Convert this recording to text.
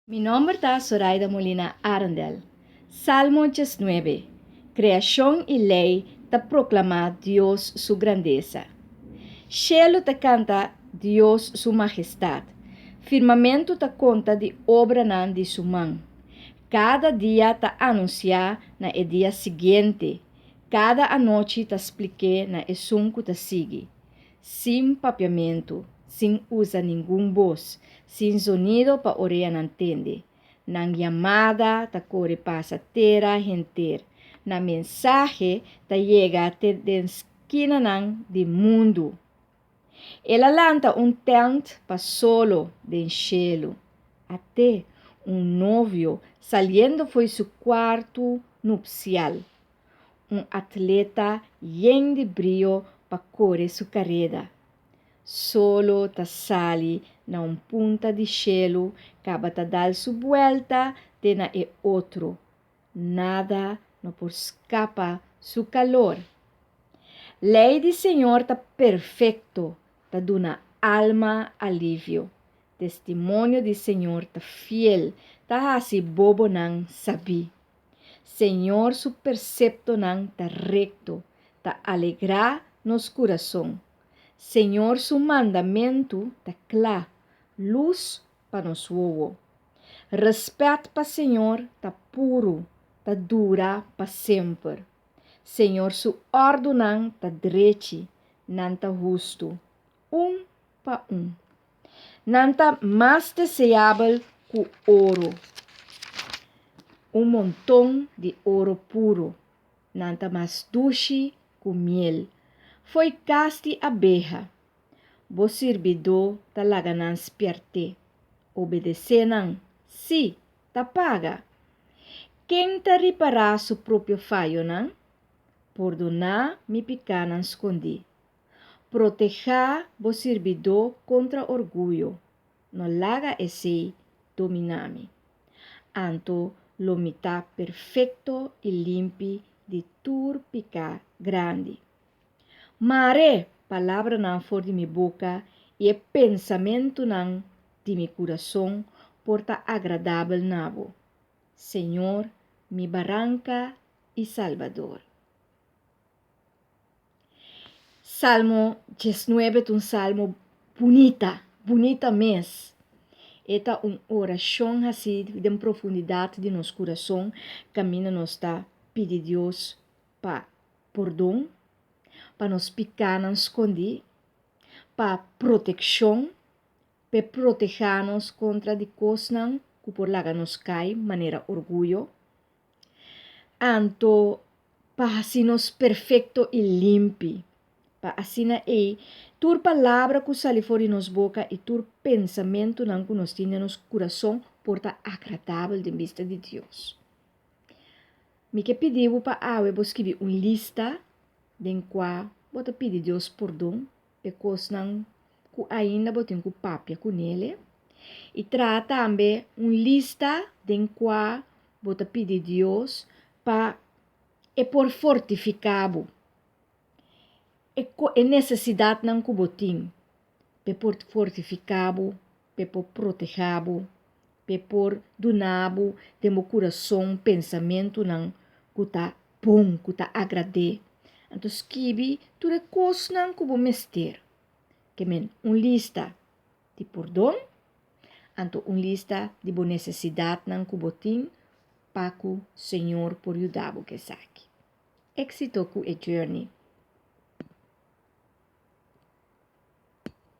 Mi nomber ta Soraida Molina Arendel. Salmo 19. Kreashon i lei ta proklamá Dios su grandesa. Shelu ta kanta Dios su mahestat. Firmamentu ta konta di obranan di su man. Kada dia ta anunsiá na e dia siguiente, kada anochi ta splik'é na esun ku ta sigui. Sin papiamentu, sin usa ningun bos, sin zonido pa oreanan tende. Nan yamada ta kore pasa tera henter. Nan mensahe ta yega te den skinanan di mundu. El a lanta un tènt pa solo den shelu. At'é, un novio saliendo fo'i su kuartu nupsial. Un atleta yen di brio pa kore su kareda. Solo ta sali na un punta di shelu kaba ta dal su buelta te na e otro. Nada no por skapa su kalor. Lei di Señor ta perfekto, ta duna alma alivio. Testimonio di Señor ta fiel, ta hasi bobonan sabí. Señor su perseptonan ta rekto, ta alegrá nos kurason. Señor su mandamentu ta kla, lus pa nos wowo. Rèspèt pa Señor ta puru, ta dura pa semper. Señor su òrdunan ta drechi, nan ta hustu, un pa un. Nan ta mas deseabel ku oro, un monton di oro puru. Nan ta mas dushi ku miel fo'i kas di abeha. Bo sirbidó ta laga nan spièrt'é. Obedesé nan, sí, ta paga. Ken ta ripará su propio fayonan? Pordoná mi pikánan skondí. Protehá bo sirbidó kontra orguyo, no laga esei dominá mi. Anto lo mi ta perfekto i limpi di tur piká grandi. Mare palabranan for di mi boka i e pensamentunan di mi kurason por ta agradabel na bo, Señor, mi Baranka i Salbador. Salmo 19 ta un salmo bunita, bunita mes. E ta un orashon hasí den profundidat di nos kurason kaminda nos ta pidi Dios pa pordon, pa nos pikánan skondí, pa protekshon, p'e protehá nos kontra di kosnan ku por laga nos kai manera orguyo. Anto pa hasi nos perfekto i limpi, pa asina ei tur palabra ku sali for di nos boka i tur pensamentunan ku nos tin den nos kurason por ta agradabel den bista di Dios. Mi ke pidi bo pa awe bo skibi un lista den kua bo ta pidi Dios pordon p'e kosnan ku ainda bo tin ku papia ku nele, i traha tambe un lista den kua bo ta pidi Dios pa e por fortifiká bo, e e nesesidatnan ku bo tin, p'e por fortifiká bo, p'e por protehá bo, p'e por duna bo den bo kurason pensamentunan ku ta bon, ku ta agrad'é. Anto skibi tur e kosnan ku bo mester. Ke men un lista di pordon, anto un lista di bo nesesidatnan ku bo tin pa ku Señor por yuda bo ku esaki. Éksito ku e journey!